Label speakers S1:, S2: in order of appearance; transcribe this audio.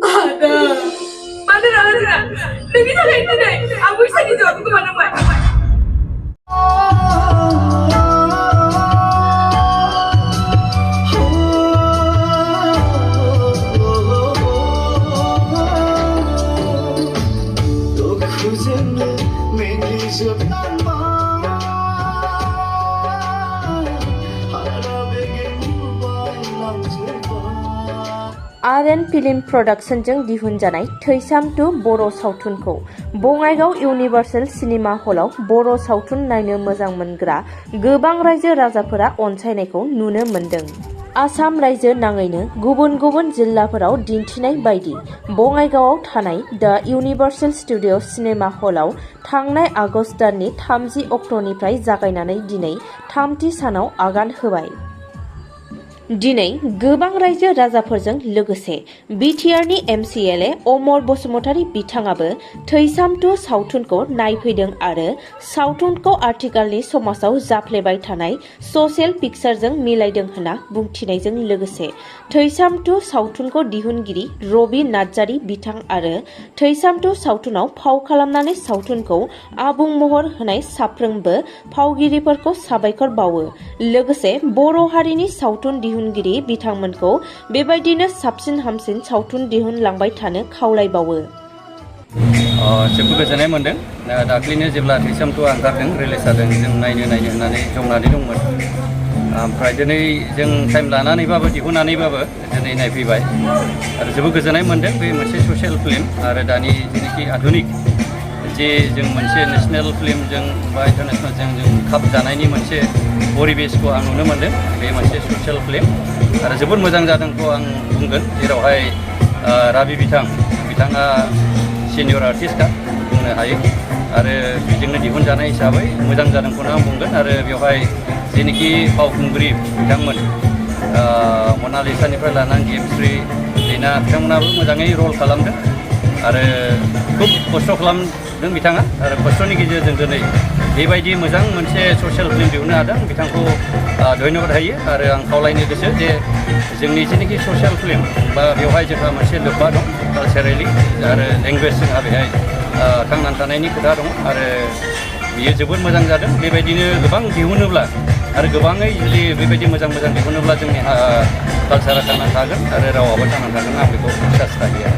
S1: Ada. Mana nak? Lagi tak lain ni. Aku bisa dijawab ke mana mai?
S2: RN film प्रडाक्शनजों दिहुनजानाय थैसाम 2 बर' सावथुनखौ बङाइगाव इउनिभार्सेल सिनेमा हलाव बर' सावथुन नायनो मोजां मोनग्रा गोबां रायजो राजाफोरा अनसायनायखौ नुनो मोन्दों। आसाम रायजो नाङैनो गुबुन गुबुन जिल्लाफोराव दिन्थिनाय बायदि बङाइगावआव थानाय दा इउनिभार्सेल स्टुडिअ सिनेमा हलाव थांनाय आगस्ट दाननि 30 अक्ट'निफ्राय जागायनानै दिनै 3थि सानाव आगान होबाय। दिनै गोबां रायजो राजाफोरजों लोगोसे बिटिआरनि MCLA अमर बसुमतारी बिथाङाबो थैसाम 2 सावथुनखौ नायफैदों आरो सावथुनखौ आथिखालनि समाजाव जाफ्लेबाय थानाय ससियेल पिक्चारजों मिलायदों होनना बुंथिनायजों लोगोसे थैसाम 2 सावथुनखौ दिहुनगिरि रबि नार्जारी बिथां आरो थैसाम 2 सावथुनाव फाव खालामनानै सावथुनखौ आबुं महर होनाय साफ्रोमबो फावगिरिफोरखौ साबायखर बावो। लोगोसे बर' हारिनि सावथुन दिहुनगिरि बिथांमोनखौ बेबायदिनो साबसिन हामसिन सावथुन दिहुनलांबाय थानो खावलायबावो।
S3: जोबोद गोजोननाय मोन्दों। दाख्लैनो जेब्ला थैसाम 2 ओंखारदों रिलिज जादों जों नायनो होननानै जंनानै दंमोन। ओमफ्राय दिनै जों टाइम लानानैबाबो दिहुननानैबाबो दिनै नायफैबाय आरो जोबोद गोजोननाय मोन्दों। बे मोनसे ससियेल फिल्म आरो दानि जेनाखि आधुनिक जे जों मोनसे नेसनेल फिल्मजों बा इन्टारनेसनेलजों जों खाब जानायनि मोनसे परिबेसखौ आं नुनो मोन्दों। बे मोनसे ससियेल फिल्म आरो जोबोद मोजां जादोंखौ आं बुंगोन। जेरावहाय राबि बिथाङा सिनियर आर्टिस्टखा बुंनो हायो आरो बेजोंनो दिहुनजानाय हिसाबै मोजां जादोंखौनो आं बुंगोन। आरो बेवहाय जेनाखि फावखुंग्रि बिथांमोन मनालिसानिफ्राय लानानै गेमस्रि लीना बिथांमोनाबो मोजाङै रल खालामदों आरो खुब खस्थ' खालामदों बिथाङा आरो खस्थ'नि गेजेरजों दिनै बेबायदि मोजां मोनसे ससियेल फिल्म दिहुननो हादों। बिथांखौ धन्यबाद होयो आरो आं खावलायनो गोसो जे जोंनि जेनाखि ससियेल फिल्म बा बेवहाय जोंहा मोनसे लोब्बा दं कालचारेलि आरो लेंगुवेज जोंहा बेहाय थांनानै थानायनि खोथा दं आरो बियो जोबोद मोजां जादों। बेबायदिनो गोबां दिहुनोब्ला आरो गोबाङै जुदि बेबायदि मोजां दिहुनोब्ला जोंनि कालचारा थांनानै थागोन आरो रावाबो थांनानै थागोन। आं बेखौ बिसास थायो।